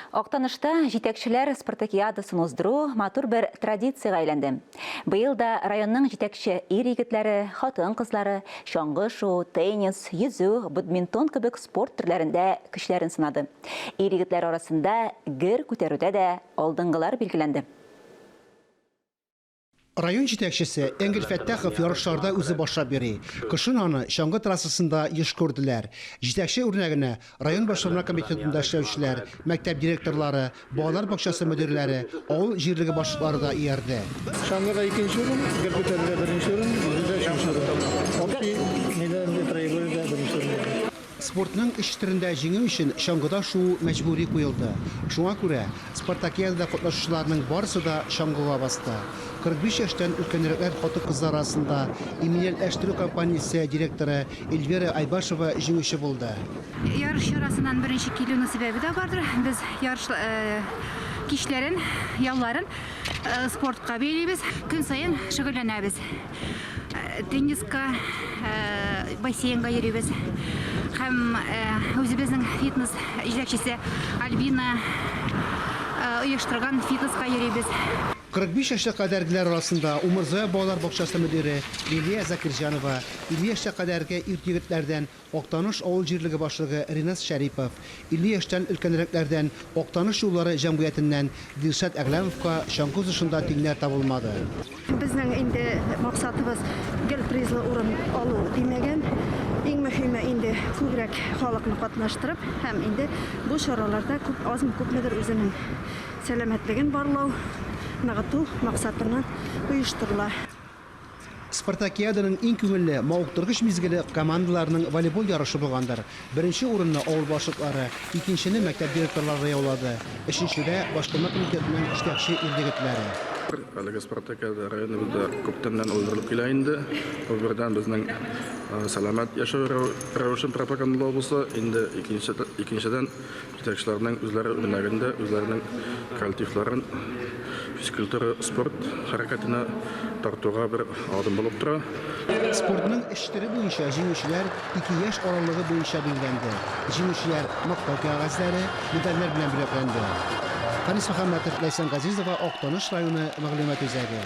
Актанышта җитәкчеләр спартакиадасын уздыру матур бер традициягә әйләнде. Быел да районның җитәкче ир-егетләре, хатын-кызлары чаңгы шуу, теннис, йөзү, бадминтон кебек спорт төрләрендә көчләрен сынады. Ир-егетләр арасында гер күтәрүдә дә алдынгылар билгеләнде. Район җитәкчесе Энгель Фәттахов ярышларда үзе башлап йөри. Кышын аны чаңгы трассасында еш күрделәр. Җитәкче үрнәгенә район башкарма комитетында эшләүчеләр, мәктәп директорлары, балалар бакчасы мөдирләре, авыл җирлеге башлыклары да иярде. Чаңгыда икенче урын, гер күтәрүдә беренче урын, йөзүдә өченче урын. Общий нидә инде троеборьеда беренче урын булды. Спортның өч төрендә җиңү өчен чаңгыда шуу мәҗбүри куелды. Шуңа күрә, спартакиадада катнашучыларның барысы да чаңгыга басты. 45 яшьтән өлкәнрәкләр хатын-кызлар арасында иминиятләштерү компаниясе директоры Эльвира Айбашева җиңүче булды. Ярыш чарасыннан беренче килүнең сәбәбе дә бардыр. Без ярыш кичләрен, ялларын спортка бәйлибез. Көн саен шөгыльләнәбез. Тенниска, бассейнга йөрибез. Һәм үзебезнең фитнес җитәкчесе Альбина оештырган фитнеска йөрибез. 45 яшькә кадәргеләр арасында Умырзая балалар бакчасы мөдире Лилия Закирҗанова, 50 яшькә кадәрге ир-егетләрдән Актаныш авыл җирлеге башлыгы Ринас Шәрипов, 50 яшьтән өлкәнрәкләрдән Актаныш юллары җәмгыятеннән Дилшат Әгъләмовка чаңгы узышында тиңнәр табылмады. Безнең инде максатыбыз гел призлы урын алу димәгән. Иң мөһиме инде күбрәк халыкны катнаштырып һәм инде бу чараларда күп азмы-күпмедер үзенең сәламәтлеген барлау, ныгыту максатыннан оештырыла. Спартакиаданың иң күңелле, мавыктыргыч мизгеле командаларның волейбол ярышы булгандыр. Беренче урынны авыл башлыклары, икенчене мәктәп директорлары яулады, өченчедә, башкарма комитетның җитәкче ир-егетләре. Әлеге спартакиада районыбызда күптәннән уздырылып килә инде. Бу бердән безнең сәламәт яшәү рәвешен пропагандалау булса, инде икенчедән, Җитәкчеләрнең үзләре үрнәгендә үзләренең коллективларын физкультура, спорт хәрәкәтенә тартуга бер адым булып тора. Спортның өч төре буенча җиңүчеләр ике яшь аралыгы буенча билгеләнде. Җиңүчеләр Мактау кәгазьләре, медальләр белән бүләкләнде. Фәнис Мөхәммәтов, Ләйсән Газизова, Актаныш районы мәгълүмат үзәге.